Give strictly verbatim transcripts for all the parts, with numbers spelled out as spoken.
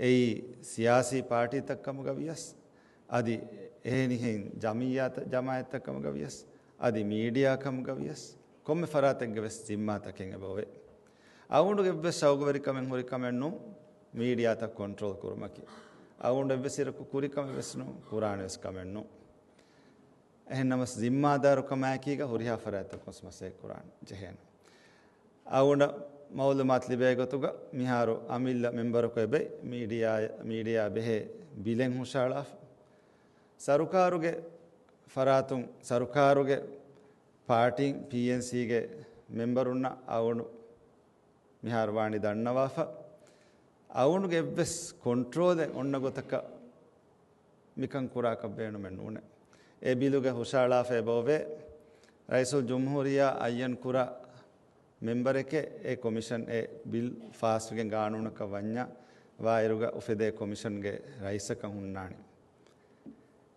އެއީ ސިޔާސީ ޕާޓީތައް ކަމުގަ ވިޔަސް، އަދި އެހެނިހެން ޖަމިއްޔާތައް، ޖަމާއަތްތައް ކަމުގަ ވިޔަސް، އަދި މީޑިއާ ކަމުގަ ވިޔަސް، ކޮންމެ ފަރާތެއްގެ ވެސް ޒިންމާތަކެއް އެބައޮވޭ. އަޅުގަނޑުގެ އެއްވެސް ޝައުގުވެރިކަމެއް ހުރި ކަމެއް ނޫން، މީޑިއާތައް ކޮންޓްރޯލް ކުރުމަކީ. އަޅުގަނޑު އެއްވެސް އިރަކު ކުރި ކަމެއް ވެސް ނޫން، ކުރާނެ ވެސް ކަމެއް ނޫން. އެހެންނަމަސް ޒިންމާދާރުކަމާއެކީގަ ހުރިހާ ފަރާތްތަކުން މަސައްކަތް ކުރާނެ ޖެހޭނެ. އަޅުގަނޑަށް މައުލޫމާތު ލިބޭ ގޮތުގަ މިހާރު އަމިއްލަ މެމްބަރަކު އެބައި މީޑިއާ، މީޑިއާ ބެހޭ ބިލެއް ހުށައަޅާފަ. ސަރުކާރުގެ ފަރާތުން، ސަރުކާރުގެ ޕާޓީން ޕީއެންސީގެ މެމްބަރުންނަށް އަޅުގަނޑު މިހާރު ވާނީ ދަންނަވާފަ. އަޅުގަނޑުގެ އެއްވެސް ކޮންޓްރޯލެއް އޮންނަ ގޮތަކަށް މިކަން ކުރާކަށް ބޭނުމެއް ނޫނޭ. އެ ބިލުގެ ހުށައަޅާފަ އެބައޮވޭ، ރައީސުލް ޖުމްހޫރިއްޔާ އައްޔަން ކުރާ މެމްބަރެކޭ އެ ކޮމިޝަން އެ ބިލް ފާސްވެގެން ގާނޫނަކަށް ވަންޏާ ވާއިރުގަ އުފެދޭ ކޮމިޝަންގެ ރައީސަކަށް ހުންނާނެ.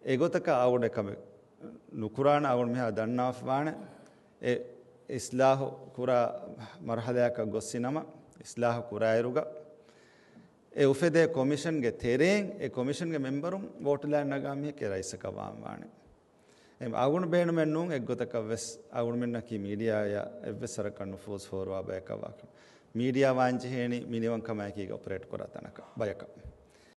އެގޮތަކަށް އަޅުގަނޑު އެކަމެއް ނުކުރާނަ އަޅުގަނޑު މިހާރު ދަންނަވާފަވާނެ. އެ އިސްލާހު ކުރާ މަރުހަލާއަކަށް ގޮއްސިނަމަ، އިސްލާހު ކުރާއިރުގަ އެ އުފެދޭ ކޮމިޝަންގެ ތެރެއިން އެ ކޮމިޝަންގެ މެމްބަރުން ވޯޓުލާން ނަގާ މީހެކޭ ރައީސަކަށް ވާން ވާނެ. އެ އަޅުގަނޑު ބޭނުމެއް ނޫން އެއްގޮތަކަށް ވެސް އަޅުގަނޑުމެންނަކީ މީޑިއާއަށް އެއްވެސް ވަރަކަށް ނުފޫޒު ފޯރުވާ ބަޔަކަށް ވާކަމަށް. މީޑިއާ ވާން ޖެހޭނީ މިނިވަންކަމާއެކީގަ އޮޕަރޭޓް ކުރާ ތަނަކަށް، ބަޔަކަށް.